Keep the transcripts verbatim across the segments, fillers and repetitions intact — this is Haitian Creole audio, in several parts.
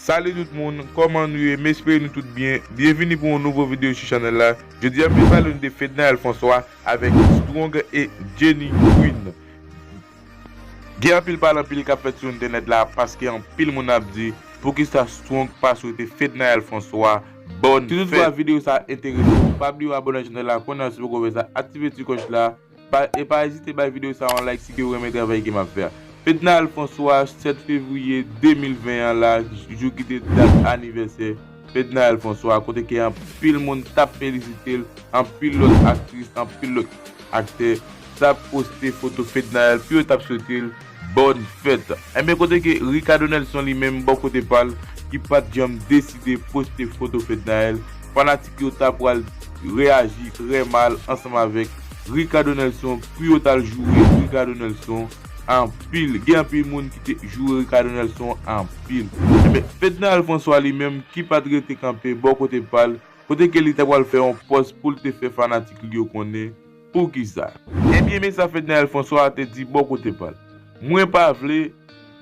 Salut tout moun, kòman nou ye? M espere nou tout byen. Byenvini pou yon nouvo videyo sou chanèl la. Jodi a, m vin pale nou de Fednaelle François avèk Strong e Jenny Queen. Gen anpil pale anpil k ap fèt sou entènèt la, paske anpil moun ap di poukisa Strong pa swete Fednaelle François bòn fèt. Si toutfwa videyo sa enterese w, pa bliye w abòne ak chanèl la kounye a si w poko fè sa, aktive ti klòch la, pa, e pa ezite bay videyo sa yon like si ke w renmen travay ke m ap fè a. Fednaelle François, sèt fevriye de mil ven an la, jou ki te dat anivèsè Fednaelle François, kote ke anpil moun t ap felisite l, anpil lòt aktris, anpil lòt aktè t ap poste foto Fednaelle, pou yo t ap swete l bòn fèt. Enben, kote ke Ricardo Nelson li menm, bò kote pa l, ki pa t janm deside poste foto Fednaelle, fanatik yo ta pral reyaji trè mal ansanm avèk Ricardo Nelson, pou yo t al joure Ricardo Nelson anpil. Gen anpil moun ki te joure Ricardo Nelson anpil. Enben, Fednaelle François li menm, ki pa t rete kanpe bò kote pa l, kote ke li ta pral fè yon pòs pou l te fè fanatik li yo konnen poukisa. Ebyen, men sa Fednaelle François te di bò kote pa l: "Mwen pa vle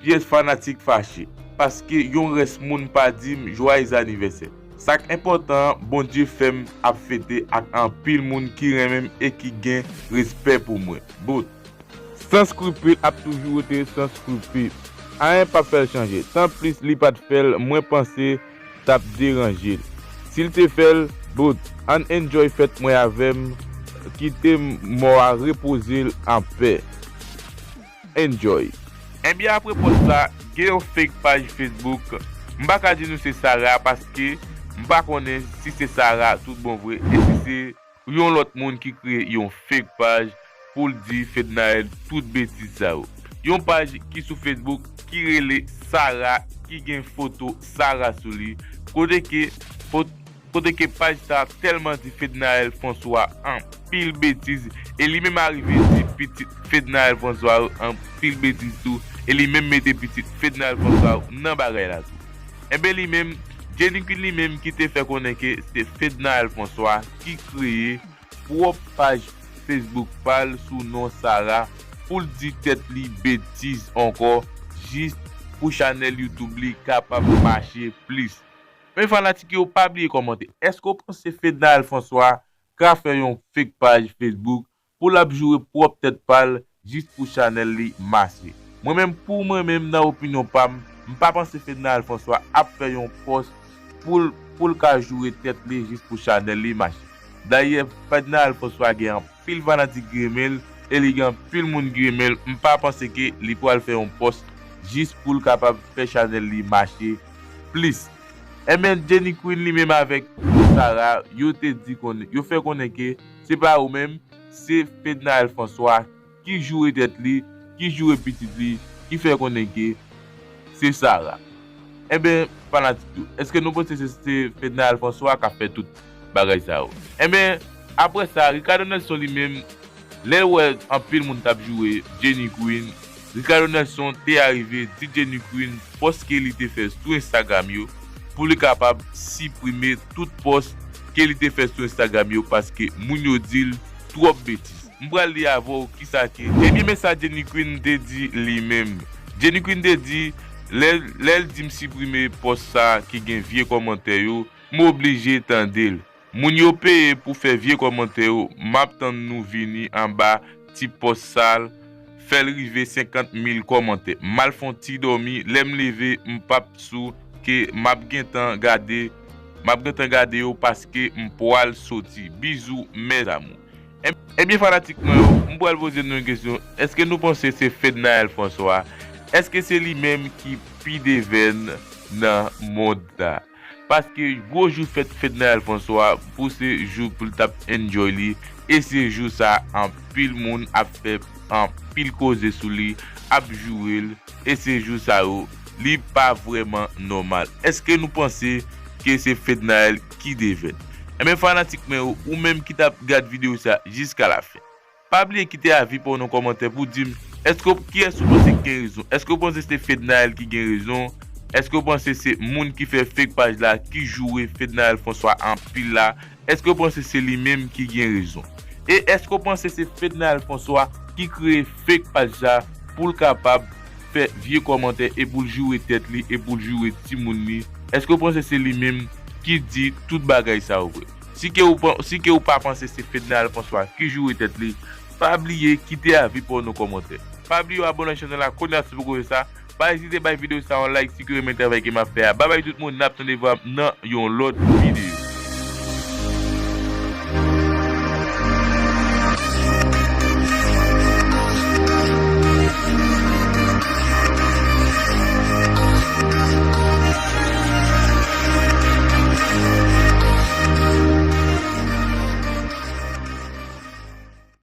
pyès fanatik fache, paske yon rès moun pa di m jwayez anivèsè. Sa k enpòtan an, Bondye fè m ap fete ak anpil moun ki renmen m e ki gen respè pou mwen." Bout. San skripil ap toujou rete san skripil. Anyen p ap fè l chanje. Tanplis li pa t fè l, mwen panse t ap deranje l. Si l te fè l, bout, ann enjoy fèt mwen avè m, kite mò a repoze l anpè. Enjoy. Ebyen, apre pòs sa, gen yon fake paj Facebook. M pa ka di nou se Sarah paske m pa konnen si se Sarah tout bon vre e si se yon lòt moun ki kreye yon fake paj pou l di Fednaelle tout betiz sa yo. Yon paj ki sou Facebook ki rele Sarah, ki gen foto Sarah sou li, kote ke fot-, kote ke paj sa tèlman di Fednaelle François anpil betiz, e li menm arive di pitit Fednaelle François yo anpil betiz tou, e li menm mete pitit Fednaelle François yo nan bagay la tou. Enben, li menm, Jenny Queen li menm ki te fè konnen ke se Fednaelle François ki kreye pwòp paj Facebook pa l sou non Sarah pou l di tèt li betiz ankò, jis pou chanèl YouTube li kapab mache plis. Men fanatik yo, pa bliye kòmante. Èske w panse Fednaelle François ka fè yon fake paj Facebook pou l ap joure pwòp tèt pa l jis pou chanèl li mache? Mwen menm, pou mwen menm, nan opinyon pa m, m pa panse Fednaelle François ap fè yon pòs pou l, pou l ka joure tèt li jis pou chanèl li mache. Dayè, Fednaelle François gen anpil fanatik ki renmen l, e li gen anpil moun ki renmen l. M pa panse ke li pral fè yon pòs jis pou l kapab fè chanèl li mache plis. Enben, Jenny Queen li menm avèk Sarah, yo te di konnen, yo fè konnen ke se pa yo menm, se Fednaelle François ki joure tèt li, ki joure pitit li, ki fè konnen ke se Sarah. Enben, fanatik yo, èske nou panse se, se Fednaelle François k ap fè tout bagay sa yo? Enben, apre sa, Ricardo Nelson li menm, lè l wè anpil moun t ap joure Jenny Queen, Ricardo Nelson te arive di Jenny Queen pòs ke li te fè sou Instagram yo pou li kapab siprime tout pòs ke li te fè sou Instagram yo, paske moun yo di l twòp betiz. M pral li avè w kisa ke, ebyen, men sa Jenny Queen te di li menm. Jenny Queen te di, lè, lè l di m siprime pòs sa ki gen vye kòmantè yo, m oblije tande l. Moun yo peye pou fè vye kòmantè yo, m ap tann nou vini anba ti pòs sa l, fè l rive senkant mil kòmantè. M al fè yon ti dòmi, lè m leve, m p ap sou ke m ap gentan gade, m ap gentan gade yo paske m pral soti. Bizou, mes amours. Eb-, ebyen, fanatik mwen yo, m pral poze nou yon kesyon. Èske nou panse se Fednaelle François? Èske se li menm ki pi devèn nan mond la? Paske gwo jou fèt Fednaelle François pou se jou pou l t ap enjoy li, e se jou sa anpil moun ap fè anpil koze sou li, ap joure l, e se jou sa yo, li pa vrèman nòmal. Èske nou panse ke se Fednaelle ki devèn? Enben, fanatik mwen yo, ou menm ki t ap gad videyo sa jiska lafen, pa bliye kite avi pa w nan kòmantè pou di m, èske w, kiyès ou panse ki gen rezon? Èske w panse se Fednaelle ki gen rezon? Èske w panse se moun ki fè fake paj la ki joure Fednaelle François anpil la? Èske w panse se li menm ki gen rezon? E èske w panse se Fednaelle François ki kreye fake paj la pou l kapab fè vye kòmantè e pou l joure tèt li e pou l joure timoun li Èske w panse se li menm ki di tout bagay sa yo vre? Si ke ou, si ke ou pa panse se Fednaelle François ki joure tèt li, pa bliye kite avi pa w nan kòmantè. Pa bliye w abòne ak chanèl la kounye a si w poko fè sa. Pa ezite bay videyo sa yon like si ke w renmen travay ke m ap fè a. Babay tout moun, n ap tande vwa m nan yon lòt videyo.